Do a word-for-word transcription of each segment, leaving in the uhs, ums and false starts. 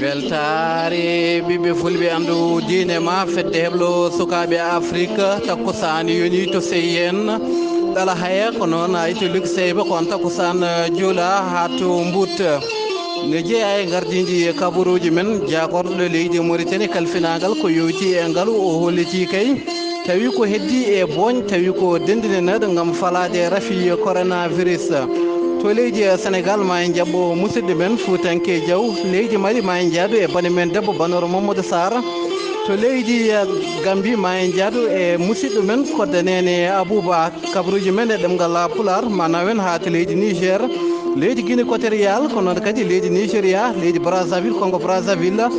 Weltaare ɓiɓɓe fulɓe, anndu diine ma, fedde heblo sukaaɓe Afrik, takkusaan yoni to Seyeen, ɗala haya ko noon ay to Luxembourg, ko on takkusaan juula haa to Mbut. Ne jeyaa e ngardiindi kabaruuji men, jaagorɗo leydi Mauritanie kalfinaagal ko yowiti e ngalu, o holliti kay tawi ko heddi e booñ, tawi ko denndinanaaɗo ngam falaade rafi coronavirus. To leydi Senegal, ma en njaɓɓo musidɗo men Fuutanke Jaw, leydi Mali, ma en njaadu e bani men debbo Banoro Mamadou Sarr. To leydi Gambi, ma en njaadu e musidɗo men Kodda Nene Abouba. Kabaruuji men e ɗemngal Pulaar, ma nawen haa to leydi Niger, leydi Guinée Equatorial, ko noon kadi leydi Nigeria, leydi Brazzaville, Congo Brazzaville,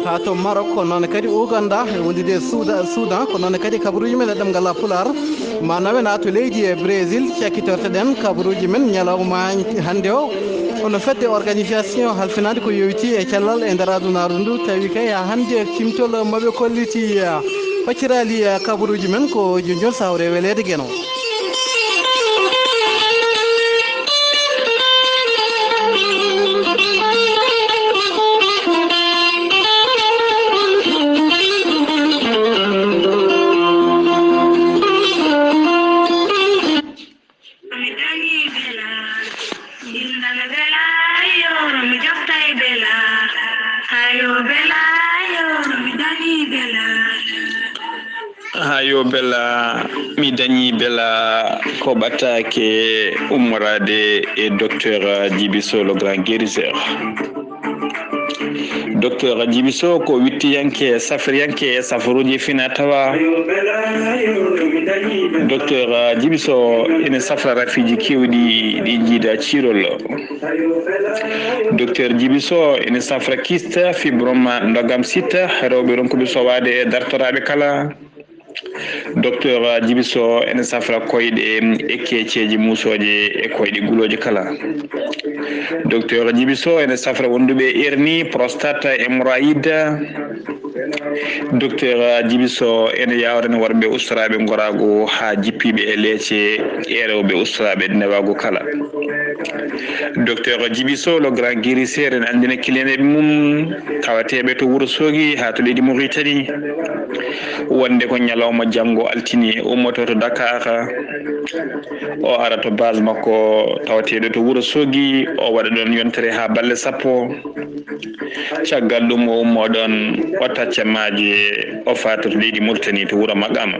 haa to Maroc, ko noon kadi Ouganda, e wondude e Souda-, Soudan, ko noon kadi kabaruuji men e ɗemngal Pulaar, ma nawen haa to leydi e Brésil, cakkitortoɗen kabaruuji men ñalawma hannde o. Kono fedde organisation halfinaande ko yowiti e cellal e nder adunaaru ndu, tawi kay haa hannde cimtol maɓɓe kolliti, eh, facciraali, eh, kabaruuji men ko jooni jooni sawre weleede Geno. Mi dañi bela, jinda mi bela, yoro mi joftay bela, ayo bela, yoro mi dañi bela. Ayo bela, mi dañi bela, ko ɓataake ummoraade e docteur Djiby Sow, le grand guérisseur. Docteur Djiby Sow ko wittiyanke, safriyanke e safaruuji fina tawa. Docteur Djiby Sow ene safra rafiiji keewɗi ɗi jiida ciirol. Docteur Djiby Sow ene safra kyste, fibrome, ndogam site, rewɓe ronkuɓe sowaade e dartoraaɓe kala. Docteur Djiby Sow ene safra koyɗe e keeceeji muusooje e koyɗe gulooje kala. Docteur Djiby Sow ene safra wonduɓe e hernie, prostate, hémorroïde. Docteur Djiby Sow ene yawrana worɓe ustoraaɓe ngoraagu haa jippiiɓe e leece, e rewɓe ustoraaɓe newaagu kala. Docteur Djiby Sow, le grand guérisseur, ene anndina kiliyaneeɓe mum tawateeɓe to Wuro Soogi haa to leydi Mauritanie, wonde ko ñalawma janngo altine, ummoto to Dakar, o ara to base makko tawateeɗo to Wuro Soogi, o waɗa ɗoon yontere haa balɗe sappo. Caggal ɗum, o ummoo ɗoon, o tacca maaje, o faata to leydi Mauritanie, to wuro Maqama.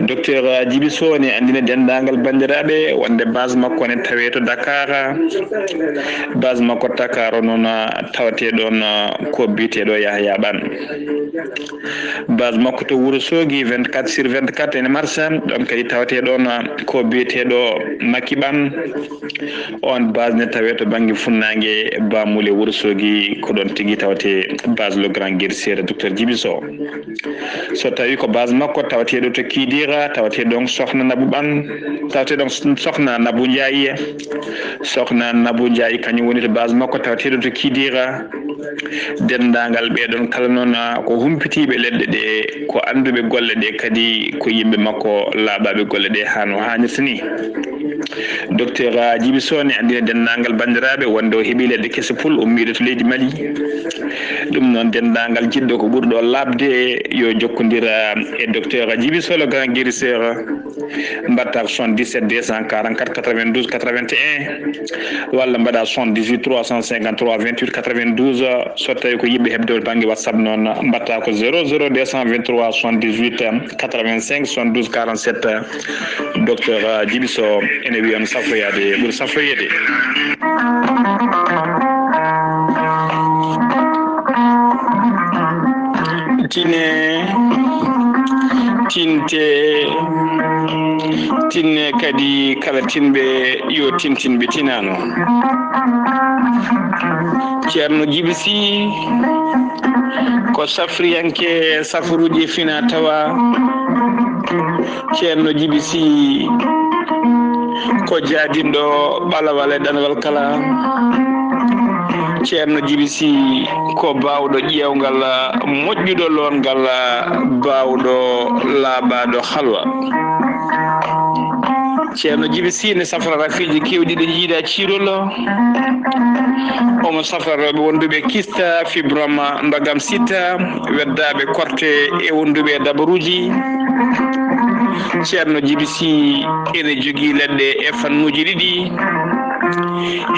Docteur Djiby Sow ne anndina denndaangal banndiraaɓe wonde base makko ne tawee to Dakar. Base makko Dakar o noon tawatee ɗoon ko biyeteeɗo Yahya Ban. Base makko to Wuro Soogi, vingt-quatre sur vingt-quatre ene marcha, ɗoon kadi tawatee ɗoon ko biyeteeɗo Maki Ban. On base ne tawee to bannge funnaange, Bamule, Wuro Soogi, ko ɗoon tigi tawatee base le grand guérisseur docteur Djiby Sow. So tawii ko base makko tawateeɗo to Kidira, tawatee ɗoon Sokhna Nabou Ban, tawatee ɗoon Sokhna Nabou Ndiaye. Sokhna Nabou Ndiaye kañum woni to base makko tawateeɗo to Kidira. Denndaangal ɓee ɗoon kala noon, ah, ko humpitiiɓe leɗɗe ɗe, ko annduɓe golle ɗe, kadi ko yimɓe makko laaɓaaɓe golle ɗe haa no haanirta ni. Docteur Djiby Sow ne anndina denndaangal banndiraaɓe wonde o heɓii leɗɗe kese pul ummiiɗe to leydi Mali. Ɗum noon, denndaangal jiɗɗo ko ɓurɗo laaɓde yo jokkondir, ah, e docteur Djiby Sow, le grand guérisseur. Mbaɗtaa ko soixante-dix-sept deux cent quarante-quatre quatre-vingt-douze quatre-vingt-un, walla mbaɗa soixante-dix-huit trois cent cinquante-trois vingt-huit quatre-vingt-douze. So tawii ko yimɓe heɓde bannge WhatsApp noon, mbaɗtaa ko zéro zéro deux cent vingt-trois soixante-dix-huit quatre-vingt-cinq soixante-douze quarante-sept. Docteur Djiby Sow ene wiya on safroyaade ɓuri safroyeede. Tine, tinte, tinne kadi kala tinɓe yo tintin ɓe tinano. Ceerno Djiby Sy ko safriyanke safaruuji fina tawa. Ceerno Djiby Sy ko jaadinɗo ɓalawal e ɗanwal kala. Ceerno Djiby Sy ko baawɗo ƴeewngal, moƴƴuɗo loongal, baawɗo laaɓaaɗo halwa. Ceerno Jibi Sy ne safra rafiiji keewɗi ɗi jiidaa ciirol. Omo safra rewɓe wonduɓe kista, fibroma, ndogam sita, weddaaɓe korte e wonduɓe e dabaruuji. Ceerno Jibi Sy ene jogii leɗɗe e fannuuji ɗiɗi.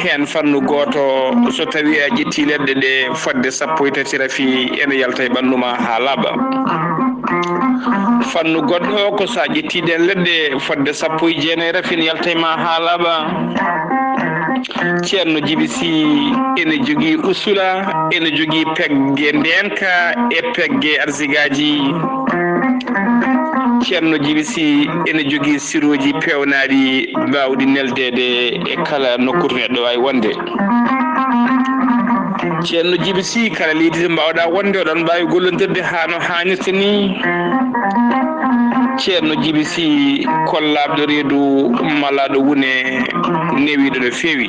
Heen fannu gooto, so tawii a ƴettii leɗɗe ɗe fodde sappo e tati rafi, ene yalta e ɓanndu ma haa laaɓa. Fannu goɗɗo ko so a ƴettii ɗeen leɗɗe fodde sappo e jeenayi rafi, ene yalta e ma haa laaɓa. Ceerno Jibi Sy ene jogii usula, ene jogii pegge ndeenka e pegge arsigaaji. Ceerno Jibi Sy ene jogii sirooji peewnaaɗi baawɗi neldeede e kala nokku to neɗɗo waawi wonde. Ceerno Jibi Sy, kala leydi to mbaawɗaa wonde, oɗon mbaawi gollondirde haa no haanirta ni. Ceerno Jibi Sy ko laaɓɗo reedu, malaaɗo wune, newiiɗo no feewi.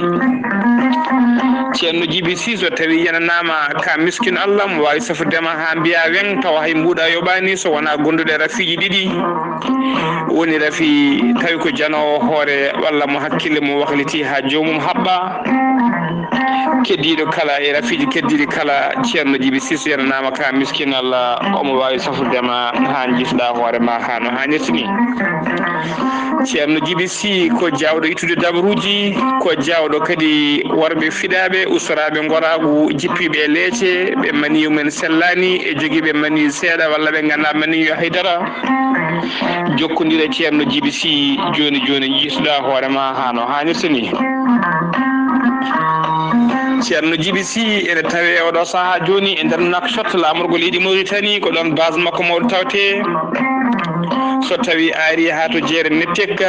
Ceerno Jibi Sy, so tawii yananaama ka miskin Allah, mo waawi safrude ma haa mbiyaa weŋ, tawa hay mbuuɗa yoɓaani, so wonaa gonduɗo e rafiiji ɗiɗi. Woni rafi tawi ko janoowo hoore walla mo hakkille mum wakliti haa joomum haɓɓa. Keddiiɗo kala e rafiiji keddiiɗi kala, Ceerno Jibi Sy, so yananaama ka miskin Allah, omo waawi safrude ma haa njiisoɗaa hoore ma haa no haanirta ni. Ceerno Jibi Sy ko jaawɗo ittude dabaruuji, ko jaawɗo kadi worɓe fiɗaaɓe, ustoraaɓe ngoraagu, jippiiɓe e leece, ɓe maniyu men sellaani, e jogiiɓe maniyu seeɗa walla ɓe nganndaa maniyu hay dara. Jokkondire Ceerno Jibi Sy jooni jooni, njiitoɗaa hoore ma haa no haanirta ni. Ceerno Jibi Sy ene tawee oɗo sahaa jooni e nder Nouakchott, laamorgo leydi Mauritanie, ko ɗoon base makko mawɗo tawtee. So tawii a arii haa to Jeere Nettek,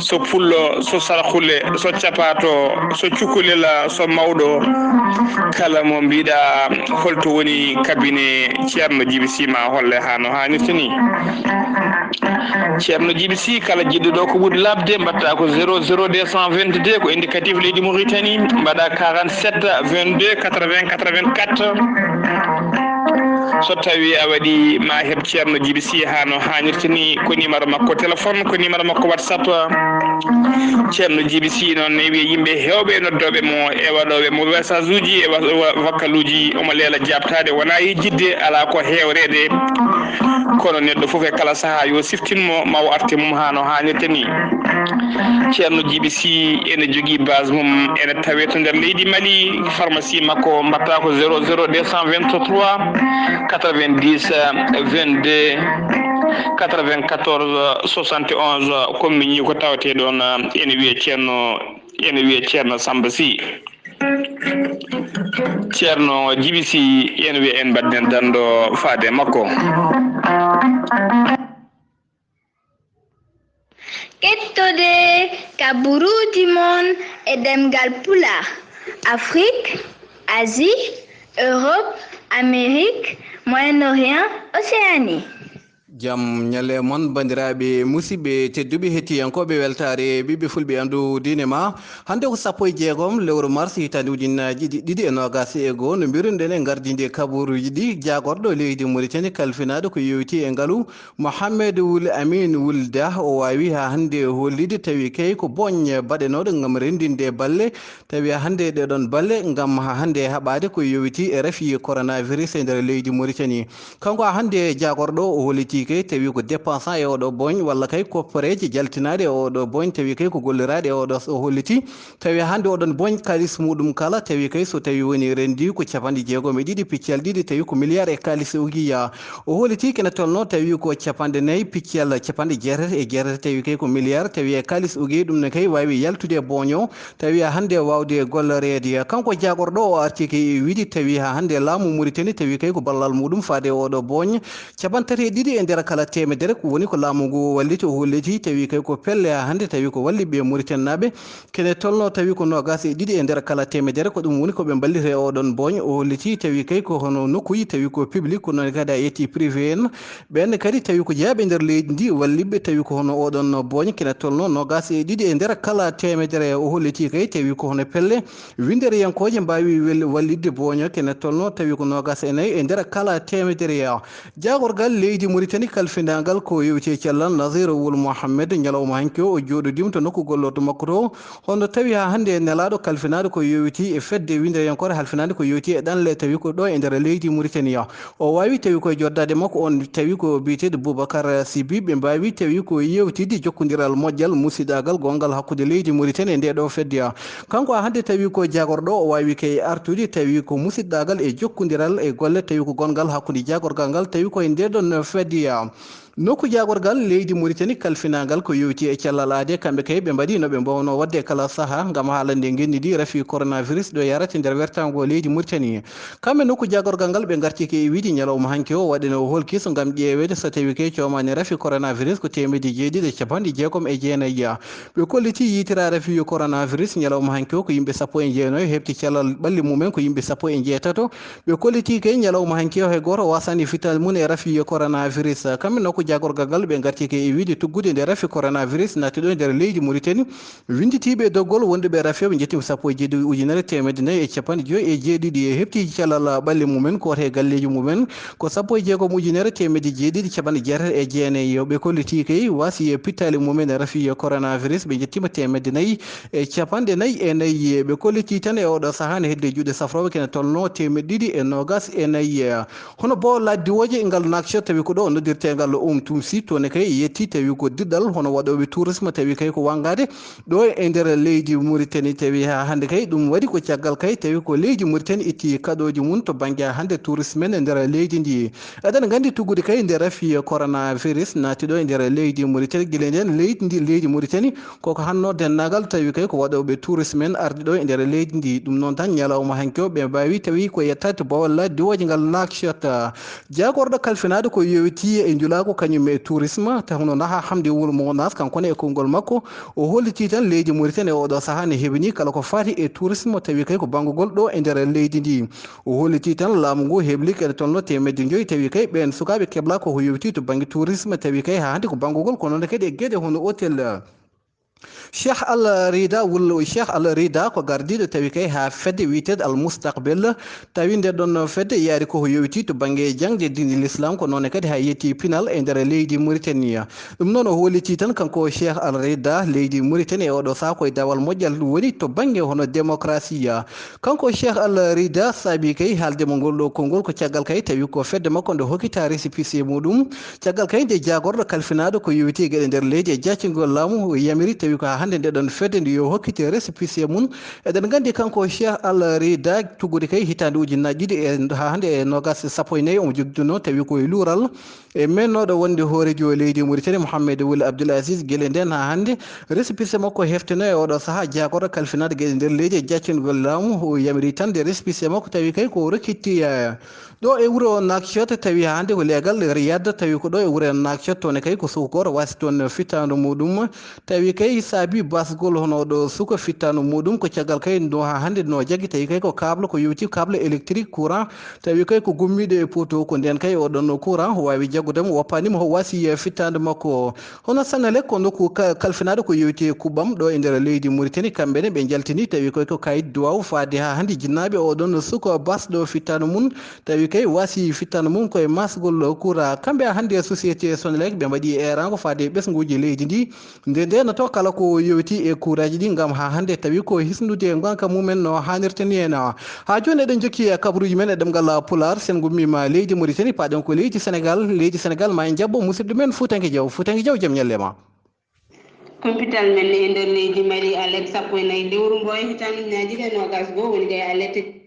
so Pullo, so Sarxule, so Capato, so Cukalel, so Mawɗo, kala mo mbiiɗaa holto woni cabinet Ceerno Jibi Sy, ma holle haa no haanirta ni. Ceerno Jibi Sy, kala jiɗɗo ɗo ko ɓuri laaɓde, mbaɗta ko zéro zéro deux cent vingt-deux, ko indicatif leydi Mauritanie, mbaɗa quarante-sept vingt-deux quatre-vingts quatre-vingt-quatre. So tawii a waɗi, ma heɓ Ceerno Jibi Sy haa no haanirta ni. Ko numéro makko téléphone, ko numéro makko WhatsApp. Ceerno Jibi Sy noon ne wiya yimɓe heewɓe e noddooɓe mo e waɗooɓe mo message uji e wa-, wa-, vocal uji, omo leela jaabtaade, wonaa yejjitde, alaa ko heewreede. Kono neɗɗo fof e kala sahaa yo siftin mo, ma o arte mum haa no haanirta ni. Ceerno Jibi Sy ene jogii base mum, ene tawee to nder leydi Mali, pharmacie makko mbaɗta ko zéro zéro deux cent vingt-trois quatre-vingt-dix vingt-deux quatre-vingt-quatorze soixante et onze, ko miñi ko tawetee ɗoon, ene wiyee Ceerno, ene wiyee Ceerno Samba Sy. Ceerno Jibi Sy, ene wiyee en mbaɗden danndo faade e makko. Kettode kaburuuji mon e ɗemngal Pulaar, Afrique, Asie, Europe, Amérique, Moyen-Orient, Océanie. Jam ñalle mon, banndiraaɓe musidɓe tedduɓe hettiyankooɓe weltaare ɓiɓɓe fulɓe anndu diine ma. Hannde ko sappo e jeegom lewru mars hitaande ujunnaaji ɗiɗi e noogaas e goo, no mbirunoɗen e ngardiinde kaburuuji ɗi, jaagorɗo leydi Mauritanie kalfinaaɗo ko yowiti e ngalu Mohamed Wul Amin Wul Dah, o waawi haa hannde hollitde tawi kay ko booñ baɗenooɗo ngam renndinde balle, tawi haa hannde ɗee ɗoon balle ngam haa hannde haɓaade ko yowiti e rafi coronavirus e nder leydi Mauritanie. Kanko haa hannde jaagorɗo o, o hollitii kay tawi ko dépensant e oo ɗoo booñ walla kay kopporeeje jaltinaaɗe e oo ɗoo booñ, tawi kay ko golliraaɗe e oo ɗoo, o hollitii tawi hannde oo ɗoon booñ kaalis muuɗum kala, tawi kay so tawi woni renndi ko capanɗe jeegom e ɗiɗi piccal ɗiɗi, tawi ko milliard e kaalis ugiya. O hollitii kene tolno tawi ko capanɗe nayi piccal capanɗe jeetati e jeetati, tawi kay ko milliard, tawi e kaalis ugiya, ɗum ne kay waawi yaltude e booñ o, tawi hannde waawde golloreede. Kanko jaagorɗo o artii kay e wiyde tawi haa hannde laamu Mauritanie tawi kay ko ballal muuɗum faade e oo ɗoo booñ, capanɗe tati e ɗiɗi e nder kala teemedere ko woni ko laamu ngu walliti, o holliti tawi kay ko pelle haa hannde tawi ko walliɓe Mauritanie naaɓe. Kene tolno tawi ko noogaas e ɗiɗi e nder kala teemedere ko ɗum woni ko ɓe mballita e oo ɗoon booñ. O holliti tawi kay ko hono nokkuuji tawi ko public, ko noon kadi a ƴetti privé en. Ɓeen kadi tawi ko jeyaaɓe e nder leydi ndi walliɓe tawi ko hono oo ɗoon booñ. Kene tolno noogaas e ɗiɗi e nder kala teemedere. O holliti kay tawi ko hono pelle winndereyankooje mbaawi wel-, wallitde booñ o. Kene tolno tawi ko noogaas e nayi e nder kala teemedere. Jaagorgal leydi Mauritanie Kalfinaagal ko yowiti e cellal, Nasir Wul Mohammed, ñalawma hanki o, o jooɗodiima to nokku gollordu makko to. Hono tawi haa hannde e nelaaɗo kalfinaaɗo ko yowiti e fedde winndereyankoore halfinaande ko yowiti e ɗanle, tawi ko ɗo e nder leydi Mauritanie. O waawi tawi ko e joddaade makko on, tawi ko biyeteeɗo Boubacar Sibi, ɓe mbaawi tawi ko yeewtidde jokkondiral moƴƴal, musiɗaagal gonngal hakkunde leydi Mauritanie e ndee ɗo fedde. Kanko haa hannde tawi ko jaagorɗo, o waawi kay artude tawi ko musiɗɗaagal e jokkondiral e golle, tawi ko gonngal hakkunde jaagorgal ngal, tawi ko e ndee ɗon fedde. Nokku jaagorgal leydi Mauritanie kalfinaagal ko yowiti e cellal aade, kamɓe kay ɓe mbaɗi no ɓe mbaawno waɗde e kala sahaa ngam haalande ngenndi ndi rafi coronavirus ɗo yarata e nder wertaango leydi Mauritanie. Kamɓe nokku jaagorgal ngal ɓe ngarti ke e wiide ñalawma hanki o waɗane o hol kiso ngam ƴeeweede so tawi kay coomaani rafi coronavirus ko teemedde jeeɗiɗi e capanɗe jeegom e jeenayi. Ɓe kolliti yiytiraare rafi coronavirus ñalawma hanki o ko yimɓe sappo e jeenayo heɓti cellal ɓalli mumen ko yimɓe sappo e jeetato. Ɓe kolliti kay ñalawma hanki o hay gooto wasaani fital mum e rafi coronavirus. Kamɓe nokku jaagorgal ngal ɓe ngarti kay e wiide tuggude nde rafi coronavirus naati ɗo e nder leydi Mauritanie. Winnditiiɓe e doggol wonduɓe e rafi o ɓe njettiima sappo e jeeɗiɗi ujunere teemedde nayi e capanɗe joyi e jeeɗiɗi e heɓti cellal ɓalli mumen ko wota e galleeji mumen ko sappo e jeegom ujunere teemedde jeeɗiɗi capanɗe jeetati e jeenayi. Ɓe kolliti kay wasi e pittaali mumen e rafi coronavirus ɓe njettiima teemedde nayi e capanɗe nayi e nayi. Ɓe kolliti tan e oɗo sahaa ne hedde juuɗe safrooɓe kene tolno teemedde ɗiɗi e noogas e nayi. Hono Bawol Ladde Diwooje ngal Nouakchott tawi ko ɗo noddirte ngal Oum Toumsi, toon ne kay yetti tawi ko diɗɗal hono waɗooɓe tourisme tawi kay ko wanngaade ɗo e nder leydi Mauritanie, tawi haa hannde kay ɗum waɗi ko caggal kay tawi ko leydi Mauritanie itti kaɗooji mum to bannge haa hannde tourisme en e nder leydi ndi. Eɗen nganndi tuggude kay nde rafi coronavirus naati ɗo e nder leydi Mauritanie, gila nden leydi ndi, leydi Mauritanie koko hanno denndaangal tawi kay ko waɗooɓe tourisme en arde ɗo e nder leydi ndi. Ɗum noon tan ñalawma hanki o ɓe mbaawi tawi ko yettaade Bawol Ladde Diwooje ngal Nouakchott. Jaagorɗo kalfinaaɗo ko yowiti e njulaagu kañum e tourisme, taw hono Naha Hamdi Wul Mounas, kanko ne e konngol makko, o holliti tan leydi Mauritanie e oɗo sahaa ne heɓini kala ko faati e tourisme tawi kay ko banngugol ɗo e nder leydi ndi. O holliti tan laamu ngu hebli kadi tolno teemedde joyi tawi kay ɓeen sukaaɓe keblaa ko yowiti to bannge tourisme tawi kay haa hannde ko banngugol ko noon kadi e geɗe hono hôtel. Cheikh Al Rida wullo Cheikh Al Rida ko gardiiɗo tawi kay haa fedde wiyeteeɗo Al Mustaqbel, tawi nde ɗon fedde yaari ko yowiti to bannge jaŋde diine l'islam ko noon kadi haa yetti pinal e nder leydi Mauritanie. Ɗum noon o holliti tan kanko Cheikh Al Rida leydi Mauritanie e oɗo sahaa ko e dawal moƴƴal woni to bannge hono démocratie. Kanko Cheikh Al Rida saabi kay haalde mo ngol ɗo konngol ko caggal kay tawi ko fedde makko nde hokkita récépissé muɗum. Caggal kay nde jaagorɗo kalfinaaɗo ko yowiti e geɗe nder leydi e jaccingol laamu o yamiri tawi ko haa hannde nde ɗon fedde nde yo hokkite récépissé mum. Eɗen nganndi kanko Cheikh Al Rida tuggude kay hitaande ujunnaaji ɗiɗi e haa hannde e noogas e sappo e nayi omo jogdunoo tawi ko e luural. E mennooɗo wonde hooreejo leydi Mauritanie Mohamed Wul Abdoul Aziz gila nden haa hannde récépissé makko heftino e oɗo sahaa jaagorɗo kalfinaaɗo geɗe nder leydi e jaccingol laamu o yamiri tan nde récépissé makko tawi kay ko rokkitti. Ɗo e wuro Nouakchott tawi hannde ko leegal Riyad tawi ko ɗo e wuro Nouakchott toon kay ko suka gooto wasi toon fittaandu muɗum tawi kay saabi basgol hono ɗo suka fittaandu muɗum ko caggal kay no haa hannde no jaggi tawi kay ko câble ko yowti câble électrique courant tawi kay ko gummiiɗo e poteau ko nden kay oɗon courant o waawi jaggude mo woppaani mo o wasi fittaandu makko. Hono Senelec ko nokku ka-, kalfinaaɗo ko yowiti e kuɓɓam ɗo e nder leydi Mauritanie, kamɓe ne ɓe njaltini tawi koy ko kayit duwaw faade haa hannde jinnaaɓe oɗon suka basɗo fittaandu mum, tawi kay wasi fittaandu mum koye masgol courant. Kamɓe haa hannde e société Senelec ɓe mbaɗi eeraango faade e ɓesnguuji leydi ndi, nde ndeenotoo kala ko yowiti e kuuraaji ɗi ngam haa hannde tawi ko hisnude ngonka mumen no haanirta ni en. Haa jooni eɗen jokki e kabaruuji men e ɗemngal Pulaar, sen ngummiima leydi Mauritanie, paaɗen ko leydi Senegal, leydi Senegal ma en njaɓɓo musidɗo men Fuutanke Jaw. Fuutanke Jaw, jam ñalle ma. Kumpital men e nder leydi Mali, alet sappo e nayi lewru Mboye, hitaande ujunaaji ɗiɗi e noogas goo woni kay alet.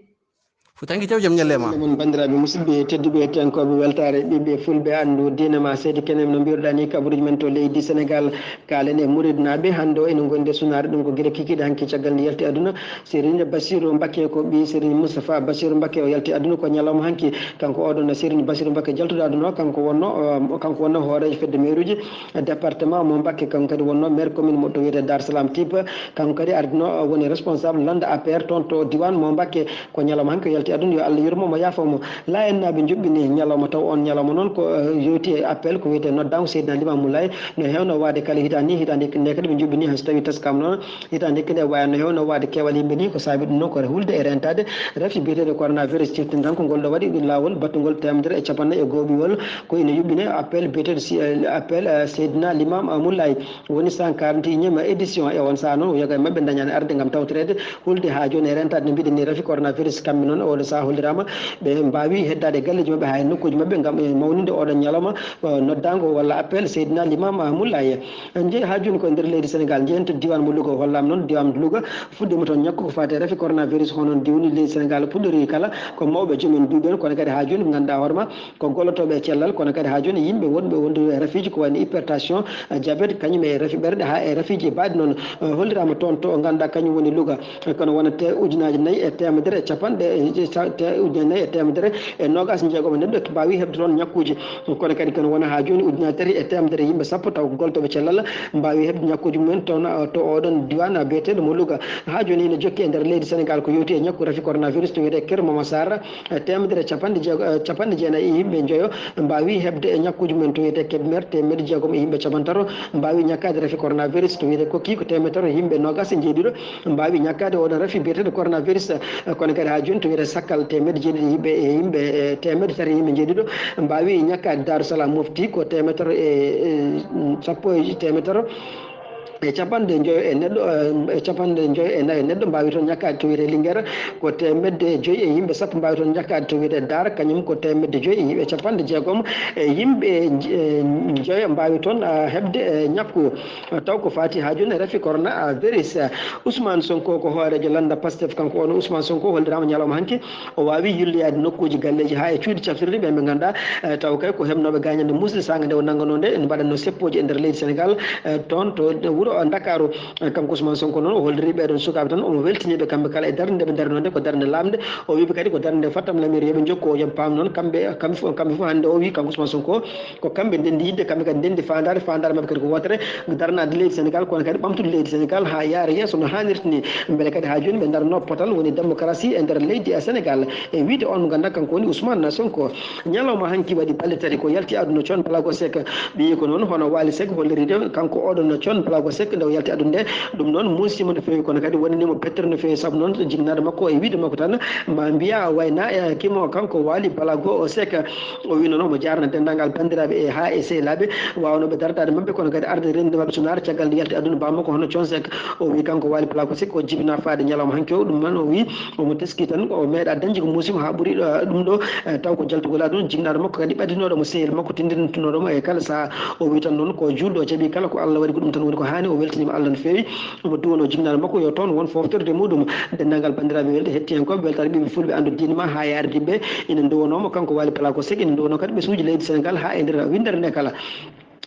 Fuutanke Jaw, jam ñalle ma. Mon banndiraaɓe musidɓe tedduɓe heɗiyankooɓe weltaare ɓiɓɓe fulɓe anndu diine ma seydi kene no mbiruɗaa ni kabaruuji men to leydi Senegal. Kaalen e Muridnaaɓe hannde o ene ngondi e sunaare ɗum ko gila kikiiɗe hanki caggal nde yalti aduna. Serigne Bassirou Mbacké ko ɓii Serigne Moustapha Bassirou Mbacké o yalti aduna ko ñalawma hanki. Kanko oɗon Serigne Bassirou Mbacké jaltuɗo aduna o kanko wonno, um, kanko wonno hooreejo fedde meeruuji département mo Mbacké, kanko kadi wonno maire commune mo to wiyetee Dar Salam Type. Kanko kadi ardino, uh, woni responsable lannda A P R toon to diiwaan mo Mbacké. Ko ñalawma hanki o yalti Aduna yo Allah yurmo mo, yaafo mo. Laayennaaɓe njuɓɓini ñalawma, taw on ñalawma noon ko, eh, yowti e appel ko wiyetee noddaango Seydina Limaamu Laay, no heewno waade kala hitaande ni. Hitaande nde kadi ɓe njuɓɓini, hay so tawii taskaama noon, hitaande hikka nde wayi no heewno waade keewal yimɓe ni. Ko saabi ɗum noon ko hulde e rentaade rafi biyeteeɗo coronavirus. Ciftintan ko ngol ɗo waɗi laawol battungol teemedere e capanɗe e gooɓiwol, ko ina yuɓɓine appel biyeteeɗo si, eh, appel, eh, Seydina Limaamu Laay. Woni cent quarante et unième édition. E on saha noon, o yoga e maɓɓe dañaani arde ngam tawtoreede hulde haa jooni e rentaade no mbiɗen ni rafi coronavirus. Kamɓe noon, oɗo saha holliraama ɓe mbaawi heddaade e galleeji maɓɓe haa e nokkuuji maɓɓe ngam e mawninde oɗon ñalawma, eh, noddaango walla appel Seydina Limaamu Laay. En njehi haa jooni ko e nder leydi Senegaal, njehen to diiwaan mo Louga. Hollaama noon diiwaan Louga fuɗɗiima toon ñakku ko faati e rafi coronavirus. Hono diwni leydi Senegaal puɗɗori kala ko mawɓe, joom en duuɓi en, kono kadi haa jooni ɓe ngannduɗaa hoore ma ko gollotooɓe e cellal, kono kadi haa jooni yimɓe wonɓe wondude e rafiiji ko wayno hypertension, eh, diabète, kañum e rafi ɓerɗe, haa e rafiiji e baɗi noon, eh, holliraama toon to ngannduɗaa kañum woni Louga. Eh, kono wonata ujunaaji nayi e teemedere e capanɗe, eh, ca-, te-, ujunaaji nayi e teemedere e noogaas e jeegom e neɗɗo mbaawi heɓde toon ñakkuuji. Kono kadi kono wona haa jooni ujunaaji tati e teemedere yimɓe sappo taw ko gollotooɓe cellal mbaawi heɓde ñakkuuji mumen toon, eh, to oɗon diiwaan, eh, biyeteeɗo mo Louga. Haa jooni ina jokki e nder leydi Senegaal ko yowti e ñakku rafi coronavirus to wiyetee Kër Momar Sarr. E teemedere e capanɗe jeego, e capanɗe jeenayi e yimɓe njoyo mbaawi heɓde e ñakkuuji mumen to wiyetee Kébémer, teemedde jeegom e yimɓe capanɗe tato mbaawi ñakkaade rafi coronavirus. To wiyetee Kokki ko teemedde tato e yimɓe noogaas e njeeɗiɗo mbaawi ñakkaade oɗon rafi biyeteeɗo coronavirus. Kono kadi haa jooni to wiyetee Sakkal, teemedde jeeɗiɗi e yimɓe, e yimɓe, e teemedde tati e yimɓe njeeɗiɗo mbaawi ñakkaade. Daaru Salaam Mofti ko teemedde tato e, e, sappo e teemedde tato e capanɗe njoyo e neɗɗo, eh, e capanɗe njoyo e nayo neɗɗo mbaawi toon ñakkaade to wiyetee Linguére, ko teemedde joyi e yimɓe sappo mbaawi toon ñakkaade to wiyetee Daara, kañum ko teemedde joyi e yimɓe capanɗe jeegom e yimɓe, eh, njoyo mbaawi toon, ah, heɓde, eh, ñakku. Taw ko faati haa jooni e rafi coronavirus. Ousmane Sonko ko hooreejo lannda Pastef, kanko on Ousmane Sonko holliraama ñalawma hanki o waawi yilloyaade nokkuuji galleeji haa e cuuɗi cafrirɗi ɓe ɓe ngannduɗaa, eh, taw kay ko heɓnooɓe gaañande muusde saanga nde o nannganoo nde, ene mbaɗatnoo seppooji e nder leydi Senegaal, eh, toon to wuro Ndakaaru. Eh, kanko Ousmane Sonko noon o holliri ɓee ɗoon sukaaɓe tan, omo weltini ɓe kamɓe kala e darnde nde ɓe ndarnoo nde, ko darnde laaɓnde. O wii ɓe kadi ko darnde fattamlamiire, yo ɓe njokku, yo ɓe paam noon kamɓe, kamɓe fof, kamɓe fof hannde o wii kanko Ousmane Sonko ko kamɓe ndenndi yiɗde, kamɓe kadi ndenndi faandaare, faandaare maɓɓe kadi ko wootere, darnaade leydi Senegaal, kono kadi ɓamtude leydi Senegaal haa yaara yeeso no haanirta ni. Mbele kadi haa jooni ɓe ndarnoo potal woni démocratie e nder leydi e Senegaal. E wiyde on mo ngannduɗaa kanko woni Ousmane Sonko. Ñalawma hanki waɗi balɗe tati ko yalti aduna Thione Ballago Seck. Ɓiyi ko noon hono Wally Seck hollirde kanko oɗon Thione Ballago Seck nde o yalti aduna nde. Ɗum noon muusima no feewi, kono kadi wonanimo pettere no feewi, sabu noon jignaade makko e wiyde makko tan ma mbiya wayna e kimo kanko Wally Ballago Seck. O wi noon omo jaarna denndaangal banndiraaɓe e haa e sehilaaɓe waawnooɓe dartaade maɓɓe, kono kadi arde renndi maɓɓe sunaare caggal nde yalti aduna bammakko hono Thione Seck. O wi kanko Wally Ballago Seck o jibinaa faade ñalawma hanki o, ɗum noon o wi omo teski tan, o meeɗa dañde ko muusiima haa ɓuri, eh, ɗum ɗo, eh, taw ko jaltugol aduna, jignaɗo makko kadi ɓadinooɗo mo sehil makko, tindintinooɗo mo e kala sahaa. O wi tan noon ko juulɗo o jaɓi kala ko Allah waɗi ko ɗum tan woni ko haani, o weltiniima Allah no feewi. Omo duwanoo jignaɗo makko yo toon won foftorde muɗum. Denndaangal banndiraaɓe welde hettiyankooɓe, weltaare ɓiɓɓe fulɓe anndu diine ma haa yaare diɓɓe, ina nduwanoo mo kanko Wally Ballago Seck, ina nduwanoo kadi ɓesnguuji leydi Senegaal haa e nder winndere nde kala.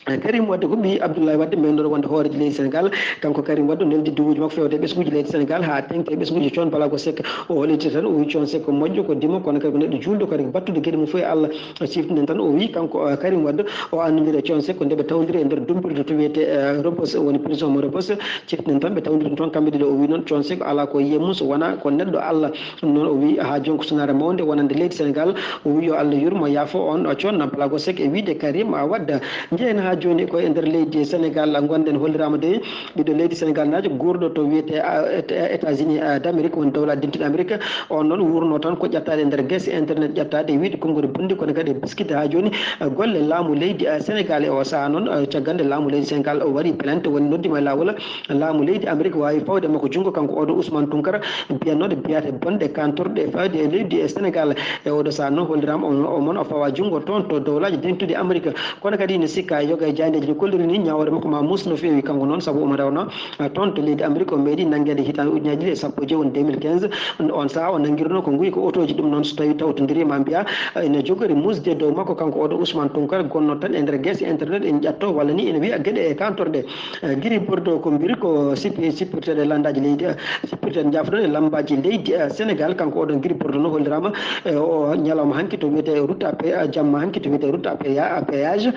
Eh, Karim Wade ko ɓii Abdoulaye Wade, meenɗo wonde hooreejo leydi Senegaal. Kanko Karim Wade neldi duwuuji makko fewde e ɓesnguuji leydi Senegaal haa teŋti e ɓesnguuji Thione Ballago Seck. O holliti tan, o wi Thione Seck ko moƴƴo, ko dimo, kono kadi ko neɗɗo juulɗo, kadi ko battuɗo geɗe mum fof e Allah. Ciftinen tan, o wi kanko, eh, Karim Wade, o anndondiri e Thione Seck ko nde ɓe tawdiri e nder dumpirde to wiyetee, eh, Rebeuss, woni prison mo Rebeuss. Ciftinen tan, ɓe tawdiri toon kamɓe ɗiɗo. O wi noon Thione Seck alaa ko yiye mum so wonaa ko neɗɗo Allah. Ɗum noon o wi haa jooni ko sunaare mawnde wonande leydi Senegaal. O wi yo Allah yurmo, yaafo on Thione Ballago Seck e wiyde Karim Wade. Njehen haa jooni ko e nder leydi Senegaal ngonɗen, holliraama de ɓiɗɗo leydi Senegaal naajo guurɗo to wiyetee, ah, Éta-, États-Unis, ah, d'Amérique, woni dowlaaji dentuɗi Amérique. On noon wuurnoo tan ko ƴettaade e nder gese internet, ƴettaade e wiyde konngol bonndi, kono kadi e biskit. Haa jooni, ah, golle laamu leydi, ah, Senegaal e oo sahaa noon, ah, caggal nde laamu leydi Senegaal o waɗi plainte, woni noddiima e laawol laamu leydi Amérique waawi fawde makko junngo, kanko oɗo Ousmane Tounkara, biyannooɗo biyate bonɗe kantorɗe fawde e leydi e Senegaal. E oɗo sahaa noon holliraama o, o mon o fawa junngo toon to dowlaaji dentuɗi Amérique. Kono kadi ina sikka yoga e jaayndeeji no kolliri ni ñaawore makko ma muus no feewi kanko noon, sabu omo rewno, eh, toon to leydi Amérique. O meeɗi nanngeede hitaande ujunaaji ɗiɗi e sappo e joyi, woni deux mille quinze. On sahaa o nanngiruno ko nguy ko otooji, ɗum noon so tawii tawtondiri ma mbiya, eh, ina jogori muusde dow makko kanko oɗo Ousmane Tounkara, gonnoo tan e nder gese internet, ene ƴatto walla ni ene wiya geɗe e kantorɗe. Eh, Gris Bordeaux ko mbiri ko sippi-, sippirteeɗo e lanndaaji leydi, eh, sippirteeɗo, njaafoɗon, e lammbaaji leydi, eh, Senegaal. Kanko oɗon Gris Bordeaux no holliraama, eh, o ñalawma hanki to wiyetee route à pé-, eh, jamma hanki to wiyetee route à péa-, à péage.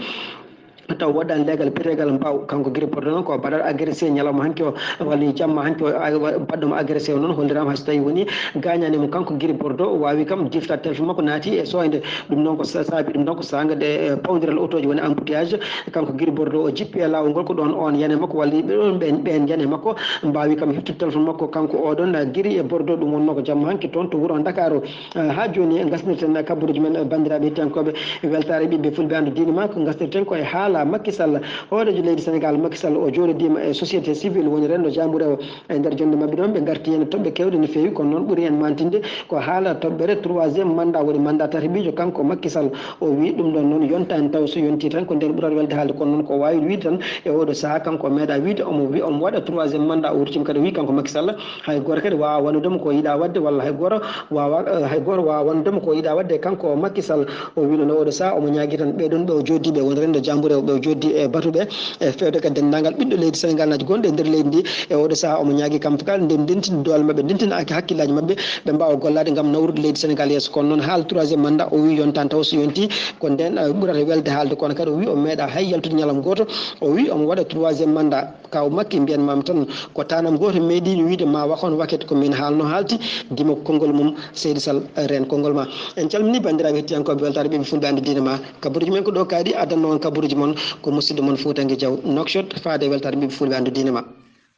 taw waɗɗani leegal biyeteegal Mbaaw. Kanko Gris Bordeaux noon ko baɗɗo agressé ñalawma hanki o, walla jamma hanki o, a-, wa-, baɗɗo mo agressé o noon holliraama hay so tawii woni gaañaani mo. Kanko Gris Bordeaux o waawi kam jiftaade téléphone makko naati e sooynde. Ɗum noon ko sa-, saabi ɗum noon ko saanga de, e, pawndiral otooji woni embouteillage. Kanko Gris Bordeaux o jippi e laawol ngol ko ɗoon oon yani e makko walla yimɓe ɗoon ɓeen, ɓeen yani e makko mbaawi kam heftude téléphone makko. Kanko oɗon, a, Gris e Bordeaux ɗum wonnoo ko jamma hanki toon to wuro Ndakaaru. Ah, haa jooni ngasnirten kabaruuji men, banndiraaɓe hettiyankooɓe weltaare ɓiɓɓe fulɓe anndu diine ma, ko ngasnirten ko e haala Macky Sall. Hooreejo leydi Sénégal Macky Sall o jooɗodiima e société civile woni renndo jaambureewo. E nder jonnde maɓɓe ɗoon ɓe ngarti heen e toɓɓe keewɗe no feewi, kono noon ɓuri heen mantinde ko haala toɓɓere troisième mandat, woni mandat tataɓiijo. Kanko Macky Sall o wii ɗum ɗoon noon yontaani taw so yontii tan ko ndeen ɓurata welde haalde, kono noon ko waawi wiyde tan e oɗo sahaa kanko o meeɗa wiyde omo wi-, omo waɗa troisième mandat. O wurtiima kadi o wii kanko Macky Sall hay gooto kadi waawaa walludemo ko yiɗaa waɗde, walla hay gooto waawaa, eh, hay gooto waawaa walludemo ko yiɗaa waɗde. Kanko Macky Sall o wiino no oɗo sahaa omo ñaagii tan ɓee ɗoon ɓe o jooɗii ɓe woni renndo jaambureewo ɓe o jooɗii e batuɓe e feewde kadi denndaangal ɓiɗɗo leydi Sénégal naaji gonɗo e nder leydi ndi. E oɗo sahaa omo ñaagii kamɓe kala nde ndentinde doole maɓɓe, ndentinde ak-, hakkillaaji maɓɓe, ɓe mbaawa gollaade ngam nawrude leydi Sénégal yeeso. Kono noon haala troisième mandat o wii yontaani taw so yontii ko ndeen, eh, ɓurata welde haalde. Kono kadi o wii o meeɗa hay yaltude ñalawma gooto, o wii omo waɗa troisième mandat. Kaw Makki, mbiyan maam tan ko tanam gooto meeɗiino wiide ma wakon waket ko min haalno haalti, dimo konngol mum, Seydi Sall, reen konngol ma. En calmini banndiraaɓe hettiyankooɓe weltaare ɓiɓɓe fulɓe anndu diine ma. Kabaruuji men ko ɗo kaaɗi, addanno on kabaruuji mon ko musidɗo mon Fuutanke Jaw, Nouakchott, faade e weltaare ɓiɓɓe fulɓe anndu diine ma.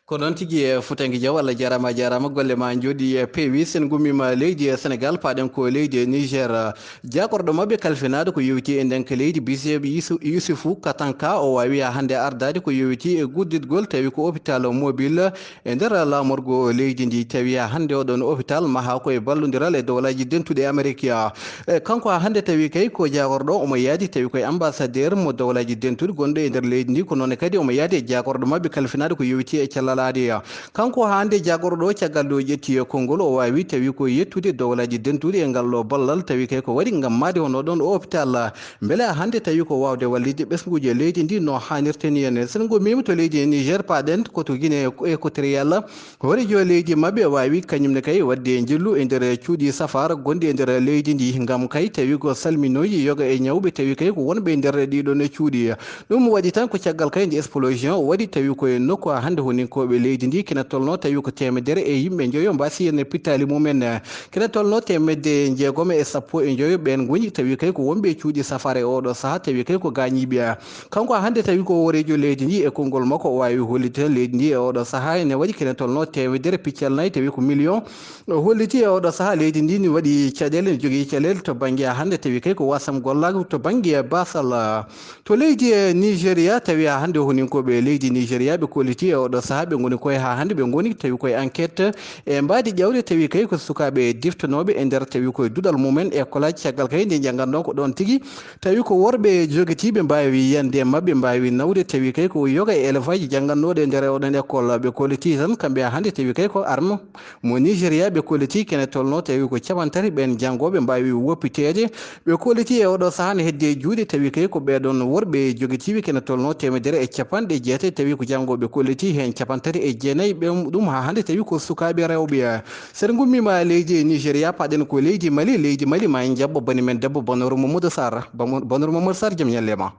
Ko noon tigi, e, Fuutanke Jaw, Allah jaaraama, a jaaraama, golle ma njooɗi, e, peewi. Sen ngummiima leydi, e, Senegal, paaɗen ko leydi, e, Niger. Jaagorɗo maɓɓe kalfinaaɗo ko yowitii e ndeenka leydi, biyeteeɗo Yusu-, Yusufu Katanka, o waawii haa hannde ardaade ko yowitii e gudditgol, tawi ko hôpital mobile e nder laamorgo leydi ndi. Tawi haa hannde oɗon hôpital mahaa ko e ballondiral e Dowlaaji Dentuɗi e Amerik. E, kanko haa hannde tawi kay ko jaagorɗo, omo yaadi tawi ko e ambassadeur mo Dowlaaji Dentuɗi gonɗo e nder leydi ndi, ko noon kadi omo yaadi e jaagorɗo maɓɓe kalfinaaɗo ko yowitii e cellal aadi. Kanko hannde jaagorɗo o, caggal nde o ƴetti e konngol, o waawi tawi ko yettude Dowlaaji Dentuɗi e ngal ɗo ballal, tawi kay ko waɗi ngam mahde hono ɗon o hôpital. Mbele hannde tawi ko waawde wallitde ɓesnguuji e leydi ndi no haanirta ni en. Sen ngummiima to leydi Niger, paaɗen ko to Guinée Équatoriale. Hooreejo leydi maɓɓe waawi kañum ne kay waɗde njillu e nder cuuɗi safaara gonɗi e nder leydi ndi, ngam kay tawi ko salminooji yoga e ñawɓe, tawi kay ko wonɓe e nder ɗiɗon e cuuɗi. Ɗum waɗi tan ko caggal kay nde explosion waɗi, tawi ko e nokku haa hannde honinkooɓe leydi ndi kene tolno, tawi ko teemedere e yimɓe njoyo mbaasi heen pittaali mumen. Kene tolno teemedde jeegom e sappo e njoyo ɓeen ngoni, tawi kay ko wonɓe e cuuɗi safaara e oɗo sahaa, tawi kay ko gaañiiɓe. Kanko hannde tawi ko hooreejo leydi ndi e konngol makko o waawi hollitde tan leydi ndi e oɗo sahaa ene waɗi kene tolno teemedere piccal nayi, tawi ko million. O holliti e oɗo sahaa leydi ndi ne waɗi caɗeele, ne jogii caɗeele to bannge hannde tawi kay ko wasam gollaagu to bannge baasal. To leydi e Nigeria, tawi haa hannde honinkooɓe leydi Nigeria ɓe kolliti e oɗo sahaa ɓe ngoni koye haa hannde ɓe ngoni tawi koye enquête e mbaadi ƴawde tawi kay ko sukaaɓe diftanooɓe e nder tawi koye duɗal mumen école aji caggal kay nde njanngatnoo ko ɗoon tigi. Tawi ko worɓe jogitiiɓe mbaawi yiyande e maɓɓe mbaawi nawde, tawi kay ko yoga e elefaaji janngannooɗo e nder oɗon école. Ɓe kolliti tan kamɓe haa hannde tawi kay ko arme mo Nigeria ɓe kolliti kene tolno tawi ko capantati ɓeen janngooɓe mbaawi woppiteede. Ɓe kolliti e oɗo sahaa ne hedde e juuɗe tawi kay ko ɓeeɗon worɓe jogitiiɓe kene tolno teemedere e capanɗe jeetati tawi ko janngooɓe kolliti heen capantati e jeenayi ɓe ɗum haa hannde tawi ko sukaaɓe rewɓe. Sen ngummiima leydi Nigeria, paaɗen ko leydi Mali. Leydi Mali ma en njaɓɓo bani men debbo Banooru Mamadou Sarr. Bamo-, Banooru Mamadou Sarr, jam ñalle ma.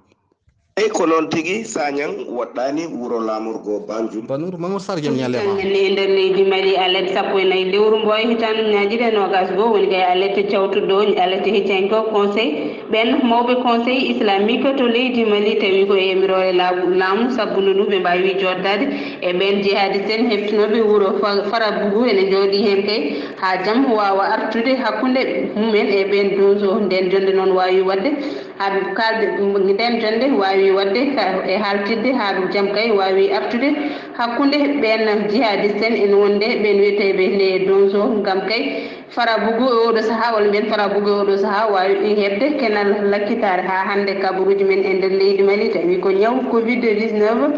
Eyi, ko noon tigi, Sagnang woɗɗaani wuro laamorgo Banjul. Banooru Mamadou Sarr, jam ñalle ma. Calminii e nder leydi Mali, alerte sappo e nayi lewru Mboye, hitaande ujunaaji ɗiɗi e noogaas goo, woni kay alerte cawtuɗo, alerte heccanke conseil. Ɓeen mawɓe Conseil Islamique to leydi Mali tawi ko e yamiroore laamu, laamu sabbundu ndu ɓe mbaawi jooɗdaade e ɓeen jihadiste en heftinooɓe wuro Fa-, Farabougou ene njooɗii heen kay haa jam waawa artude hakkunde mumen e ɓeen donso. Ndeen jonnde noon waawi waɗde haa kaalde, ndeen jonnde waawi waɗde ka, e haaltidde haa jam kay waawi artude hakkunde ɓeen jihadiste en, ene wonde ɓeen wiyeteeɓe les donso ngam kay Farabougou e oɗo sahaa, walla mbiyen Farabougou e oɗo sahaa, waawi heɓde kenal lakkitaare haa hannde kabaruuji men e nder leydi Mali, tawi ko ñaw covid dix-neuf,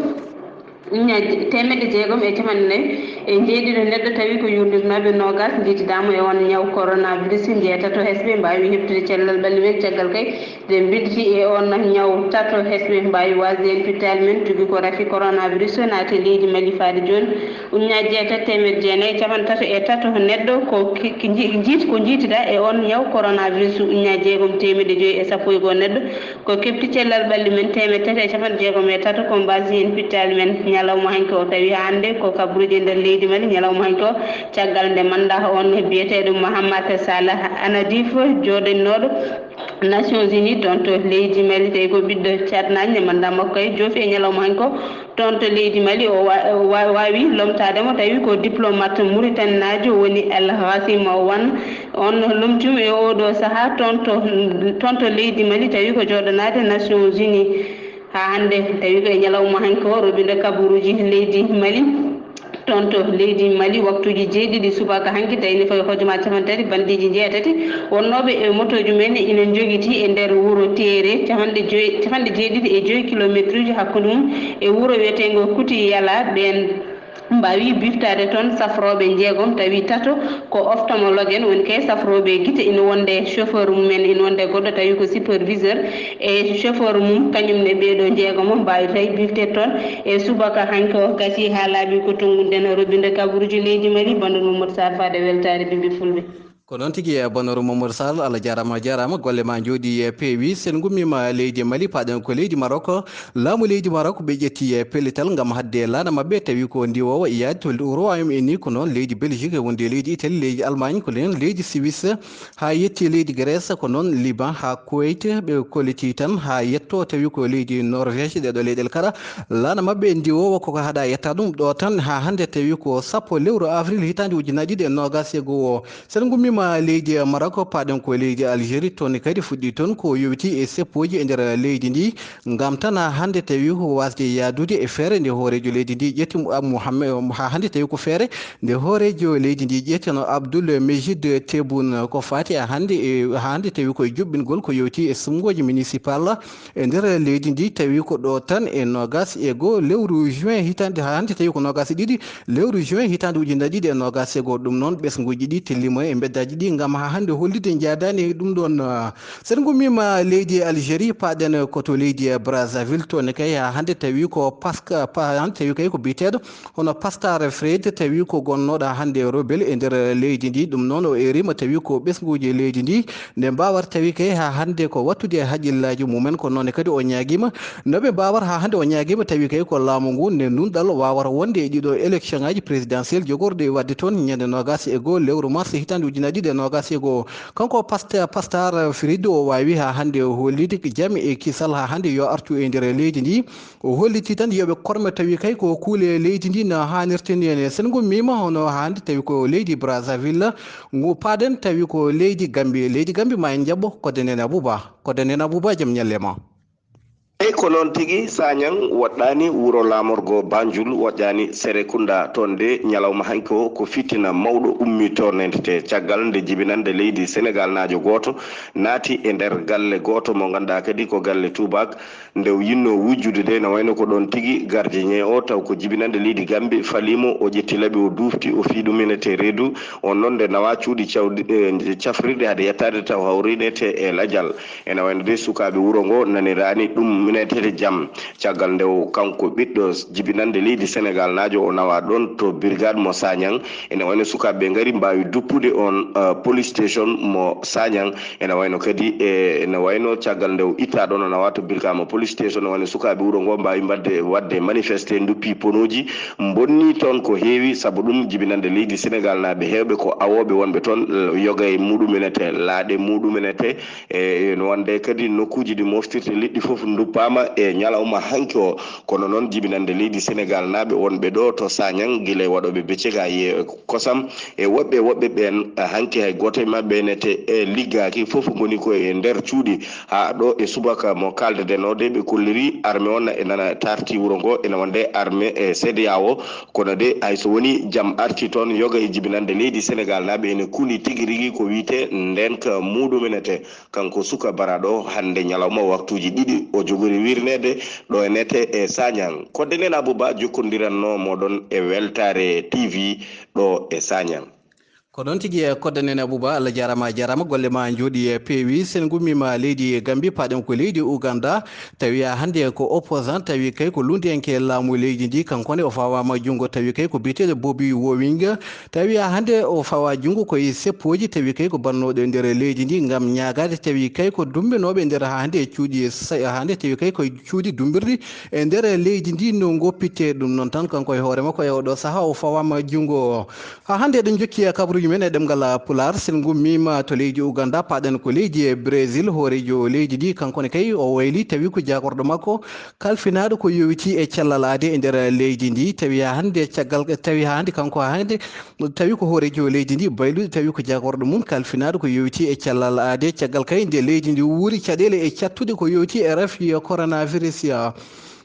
ña-, teemedde jeegom e capanɗe nayi E njeeɗiɗo neɗɗo tawi ko yurnirnooɓe noogas njiitidaama e on ñaw coronavirus, njeetato hesɓe mbaawi heɓtude cellal ɓalli men. Caggal kay nde mbinnditi e on ñaw, tato hesɓe mbaawi waasde en pittaali men. Tugi ko rafi coronavirus naati leydi Mali faade jooni, uññaaji jeetati teemedde jeenayi e capanɗe tato e tato neɗɗo ko ki- ki nji- njiit- ko njiitida e on ñaw coronavirus, uññaaji jeegom teemedde joyi e sappo e goo neɗɗo ko keɓti cellal ɓalli men. Teemedde tati e capanɗe jeegom e tato ko mbaasi en pittaali men. Ñalawma hanki o tawi hannde ko kabruuji e nder leydi Mali. Ñalawma hanki o, caggal nde mannda on biyeteeɗo Mouhammad Salah Anadif, jooɗinnooɗo Nations Unies toon to leydi Mali, tawi ko ɓiɗɗo Caatnaaji, nde mannda makko kay joofi e ñalawma hanki o toon to leydi Mali. O wa- wa- waawi lomtaade mo, tawi ko diplomate muritaninaajo woni El Ghassim Wan. On lomtiima e oo ɗoo sahaa toon to, toon to leydi Mali, tawi ko jooɗanaade Nations Unies. Haa hannde, tawi ko e ñalawma hanki o, roɓindo kaburuuji leydi Mali toon to leydi Mali, waktuuji jeeɗiɗi subaka hanki, tawi ne fawi hojomaaji capanɗe tati, bandiiji njeetati wonnooɓe e motooji mumen ina njogitii e nder wuro Teere, capanɗe joyi, capanɗe jeeɗiɗi e joyi kilomeetruuji hakkunde mum e wuro wiyeteengo Kuti Yala. Ɓeen mbaawi biftaade toon safrooɓe njeegom, tawi tato ko ophtalmologue en, woni kay safrooɓe gite, ina wonde chauffeur mumen, ina wonde goɗɗo tawi ko superviseur e chauffeur mum, kañum ne ɓeeɗo njeegomo mbaawi tawi bifte toon e subaka hanki o. Gasi haa laaɓi ko tonngude-ɗen roɓindo kaburuuji leydi Mali, banndum Mamadou Sarr faade weltaare ɓiɓɓe fulɓe. Ko noon tigi, eh, Bonoru Mamadou Sall, Allah jaaraama, a jaaraama, golle ma njooɗi, eh, peewi. Sen ngummiima leydi Mali, paaɗen ko leydi Maroc. Laamu leydi Maroc, ɓe ƴetti, eh, pellital ngam haɗde laana maɓɓe, tawi ko ndiwoowa yaade to Royaume-Uni, ko noon leydi Belgique, e wonde leydi Italie, leydi Allemagne, ko noon leydi Suisse, haa yetti leydi Grèce, ko noon Liban, haa Kuwait, ɓe kolliti tan haa yetto, tawi ko leydi Norvège, ɗeɗo leyɗel kala. Laana maɓɓe ndiwoowa koko haɗa yetta ɗum ɗo tan, haa hannde tawi ko sappo lewru avril hitaande ujunnaji ɗiɗi e noogas e go'o. Sen ngummiima leydi Maroc, paaɗen ko leydi Algérie, toon kadi fuɗɗi toon ko yowiti e seppooji e nder leydi ndi, ngam tan haa hannde tawi ko waasde yaadude e feere nde hooreejo leydi ndi ƴetti, Mohamed, haa hannde tawi ko feere nde hooreejo leydi ndi ƴettino Abdoul Mejid Tebboune ko faati haa hannde e, haa hannde tawi ko e juɓɓingol ko yowiti e sumngooji municipal e nder leydi ndi, tawi ko ɗo tan e noogas e go'o lewru juin hitaande, haa hannde tawi ko noogas e ɗiɗi lewru juin hitaande ujunnaji ɗiɗi e noogas e go'o. Ɗum noon ɓesnguuji ɗi telliima e mbeddaaji ɗi ngam haa hannde hollitde njaadaani e ɗum ɗoon. Ah, sen ngummiima leydi Algérie, paaɗen ko to leydi Brazzaville, toon kay haa hannde tawi ko Pasca, pa-, haa hannde tawi kay ko biyeteeɗo hono Pastar Fred, tawi ko gonnooɗo hannde rebelle e nder leydi ndi. Ɗum noon o eeriima tawi ko ɓesnguuji leydi ndi nde mbaawata tawi kay haa hannde ko wattude e haqqillaaji mumen, ko noon kadi o ñaagiima no ɓe mbaawata haa hannde, o ñaagiima tawi kay ko laamu ngu nde nunɗal waawata wonde e ɗiɗo élection ngaji présidentielle jogorɗi waɗde toon ñande noogas e go'o lewru mars hitaande ujunnaji ɗiɗi e noogas e go'o. Kanko Past-, Pastar Fred o waawi haa hannde o hollitde jam e kisal haa hannde yo artu e nder leydi ndi. O holliti tan yo ɓe korme tawi kay ko kuule leydi ndi no haanirta ni. Ene sen ngummiima hono hannde tawi ko leydi Brazzaville, ngu paaɗen tawi ko leydi Gambie. Leydi Gambie ma en njaɓɓo Kodde Nene Abouba. Kodde Nene Abouba, jam ñalle ma. Eyi, ko noon tigi, Sagnang woɗɗaani wuro laamorgo Banjul, woɗɗaani Serekunda. Toon de, ñalawma hanki o, ko fitina mawɗo ummii toon, nentete caggal nde jibinannde leydi Senegal naajo gooto naati e nder galle gooto mo ngannduɗaa kadi ko galle tuubaak. Nde o yinnoo wujjude de, ene wayno ko ɗoon tigi gardien o, taw ko jibinannde leydi Gambie falii mo, o ƴetti laɓi, o duufti, o fii ɗum ene tee reedu. On noon nde nawaa cuuɗi cawdi, eh, cafrirɗi hade yettaade taw hawriino te e lajal. Ene wayno de sukaaɓe wuro ngo naniraani ɗum ene tee jam. Caggal nde o kanko ɓiɗɗo jibinannde leydi Senegal naajo o nawaa ɗoon to brigade mo Sagnang. Ene wayno sukaaɓe ɓe ngari mbaawi duppude on, eh, police station mo Sagnang. Ene wayno kadi, e, ene wayno caggal nde o ittaa ɗoon, o nawaa to Birkama police station, ene wayno sukaaɓe wuro ngo mbaawi mbaɗde, waɗde manifesté, nduppi ponooji, mbonnii toon ko heewi. Sabu ɗum, jibinannde leydi Senegal naaɓe heewɓe ko awooɓe wonɓe toon, yoga e muɗum ene te, laaɗe muɗum ene te, e, ene wonde kadi nokkuuji ɗi moftirte liɗɗi fof nduppaama e ñalawma hanki o. Kono noon, jibinannde leydi Senegal naaɓe wonɓe ɗo to Sagnang, gila e waɗooɓe beccega e kosam, e woɓɓe woɓɓe ɓeen, hanki hay gooto e maɓɓe nete, e, liggaaki, fof ngoni ko e nder cuuɗi. Haa ɗo e subaka mo kaaldeɗen o de, ɓe kolliri armée on e nana taarti wuro ngo, ene wonde armée e C D A O. Kono de, hay so woni jam arti toon, yoga e jibinannde leydi Senegal naaɓe ene kuli tigi rigi ko wiyetee ndeenka muɗum ene te. Kanko suka baraaɗo, hannde ñalawma waktuuji ɗiɗi o jogoyi wirneede ɗo e nete e Sagnang. Kodde nen Abouba jokkondiranno moɗon e Weltaare T V ɗo e Sagnang. Ko noon tigi e kodde nen Abouba, Allah jaaraama, a jaaraama, golle ma njooɗi e peewi. Sen ngummiima leydi Gambie, paaɗen ko leydi Ouganda. Tawi haa hannde ko opposant, tawi kay ko lunndiyanke laamu leydi ndi, kanko ne o fawaama junngo, tawi kay ko biyeteeɗo Bobi Wowing. Tawi haa hannde o fawa junngo ko e seppooji, tawi kay ko bannooɗo e nder leydi ndi ngam ñaagaade, tawi kay ko dumbinooɓe e nder haa hannde e cuuɗi sa-, haa hannde tawi kay ko cuuɗi dumbirɗi e nder leydi ndi no ngoppittee. Ɗum noon tan kanko e hoore makko e oɗo sahaa o fawaama junngo. Haa hannde eɗen njokki e kabaruuji men e ɗemngal Pulaar, sen ngummiima to leydi Ouganda, paaɗen ko leydi e Brésil, hooreejo leydi ndi kanko ne kay o wayli tawi ko jaagorɗo makko kalfinaaɗo ko yowitii e cellal aadee e nder leydi ndi. Tawi haa hannde caggal, tawi haa hannde kanko haa hannde tawi ko hooreejo leydi ndi bayluɗo, tawi ko jaagorɗo mum kalfinaaɗo ko yowitii e cellal aadee. Caggal kay nde leydi ndi wuuri caɗeele e cattuɗe ko yowitii e rafi coronavirus.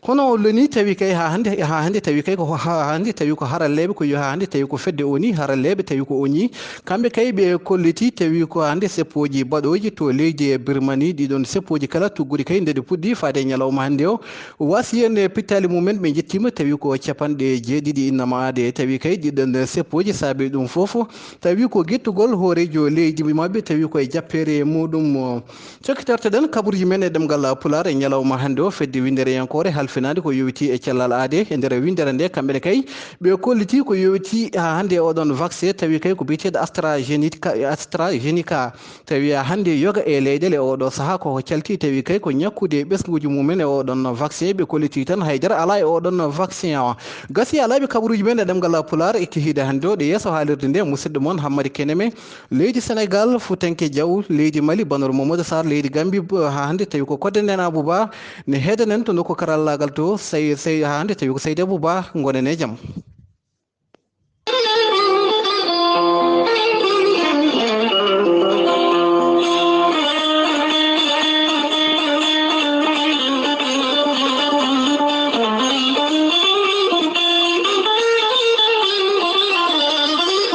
Hono o loni tawi kay haa hannde, haa hannde tawi kay ko, haa hannde tawi ko haralleeɓe ko yo, haa hannde tawi ko fedde O N U, haralleeɓe tawi ko O N U. Kamɓe kay ɓe kolliti tawi ko hannde seppooji baɗooji to leydi e Birmanie, ɗiɗon seppooji kala tugguɗi kay nde ɗi puɗɗi faade e ñalawma hannde o. Wasiyene pittaali mumen ɓe njettiima tawi ko capanɗe jeeɗiɗi innama aade, tawi kay ɗiɗon seppooji saabi ɗum fof, tawi ko gettugol hooreejo leydi maɓɓe, tawi ko e jappeere muɗum. Cokkitorteɗen kabaruuji men e ɗemngal Pulaar e ñalawma hannde o, fedde winndereyankoore halfinaande ko yowitii e cellal aadee. E nder winndere nde, kamɓe ne kay, ɓe kolliti ko yowitii haa hannde e oɗon vaccin, tawi kay ko biyeteeɗo AstraZeneca, AstraZeneca. Tawi haa hannde yoga e leyɗeele oɗo sahaa ko calti, tawi kay ko ñakkude ɓesnguuji mumen e oɗon vaccin, ɓe kolliti tan haydara alaa e oɗon vaccin o. Gasi alaa ɓe kabaruuji men e ɗemngal Pulaar e kihiiɗe hannde o, ɗe yeeso haalirde nde, musidɗo mon Hammadi Keneme. Leydi Senegal, Fuutanke Jaw, leydi Mali, Banor Mamadou Sarr, leydi Gambi, bo-, haa hannde tawi ko kodde nden Abouba, ne heedanen to nokku karallaagal to, sey, sey, haa hannde tawi ko Seydi Abouba, ngonen e jam.